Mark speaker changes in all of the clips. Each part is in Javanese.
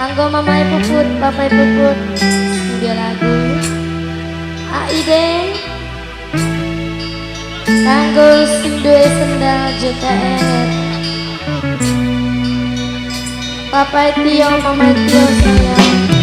Speaker 1: Anggo mamae Puput, papae Puput, sing lagu Aiden. Kanggo sing duwe sendal JTR. Papae Tio, mamae Tio sayang.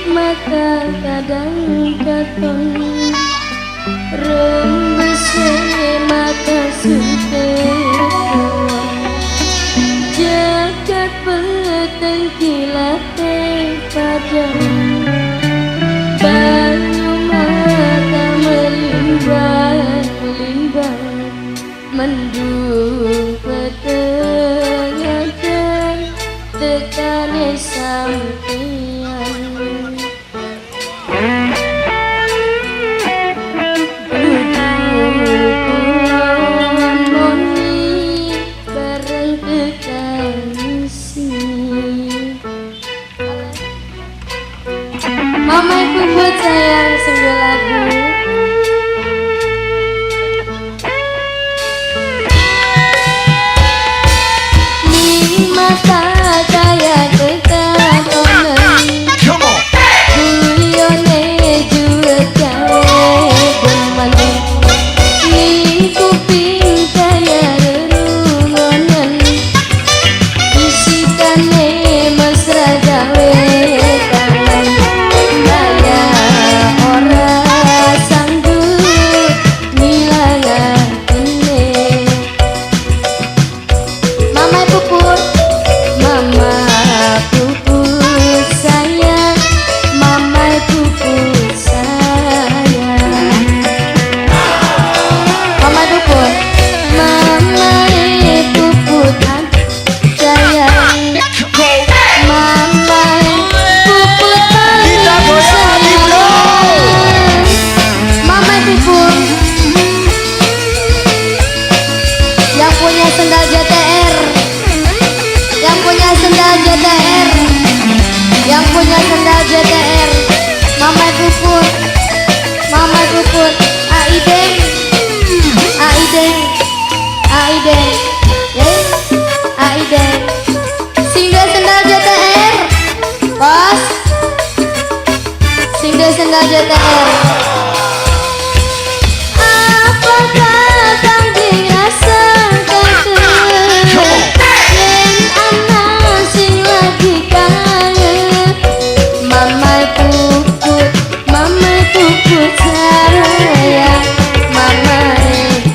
Speaker 1: Mata kadang katon rembese mata sutetuan jagat peteng kilate padang banyu mata melimbang melimbang mendung peteng dan tekane sampeyan. Mama Puput sayang sebuah lagu. Ning mata kaya kekatonan guyone juwet gawe demen ning kuping kaya rerungonan bisikane mesra gawe kangen. Yang punya sendal JTR, yang punya sendal JTR, yang punya sendal JTR, Mama Puput, Mama Puput, Aiden, Aiden, Aiden, Aiden, sing duwe sendal JTR, bos, sing duwe sendal JTR. Apakah kang dirasa yen ana sing lagi kangen Mama Puput, Mama Puput sayang, Mama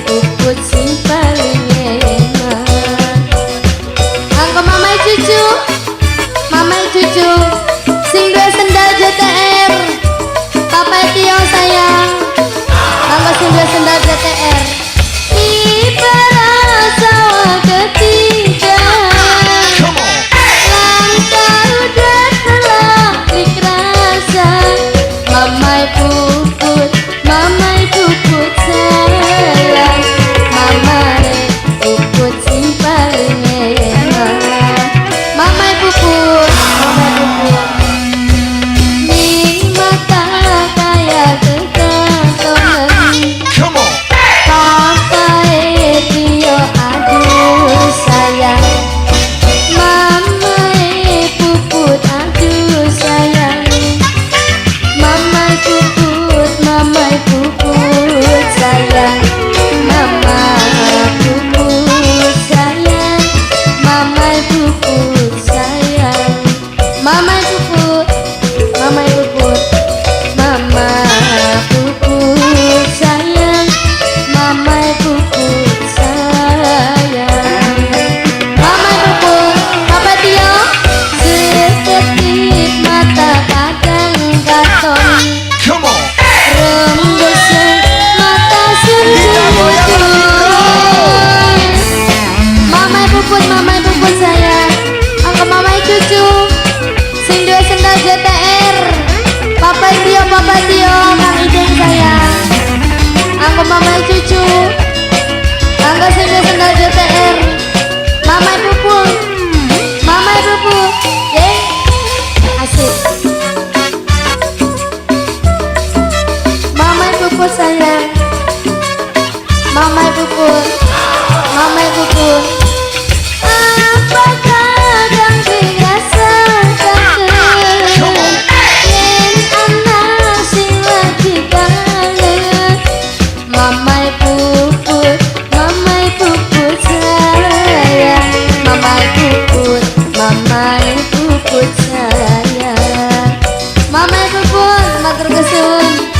Speaker 1: Puput sing paling enak. Angko Mama cucu, Mama cucu, sing duwe sendal JTR, Papa Tio sayang. Puput, Mama Puput. Apakah kang dirasakaken yen ana sing lagi kangen? Mamai Puput, Mamai Puput sayang, Mamai Puput, Mamai Puput sayang. Mamai Puput, matur kesuwun.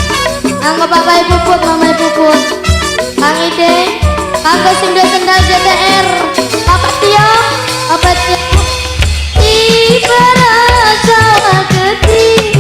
Speaker 1: Anggo Papai Puput, Mamai Puput, Kang Ide, kanggo sing duwe sendal JTR, Bapak Tio, Bapak Tio. Ibarat sawah gede.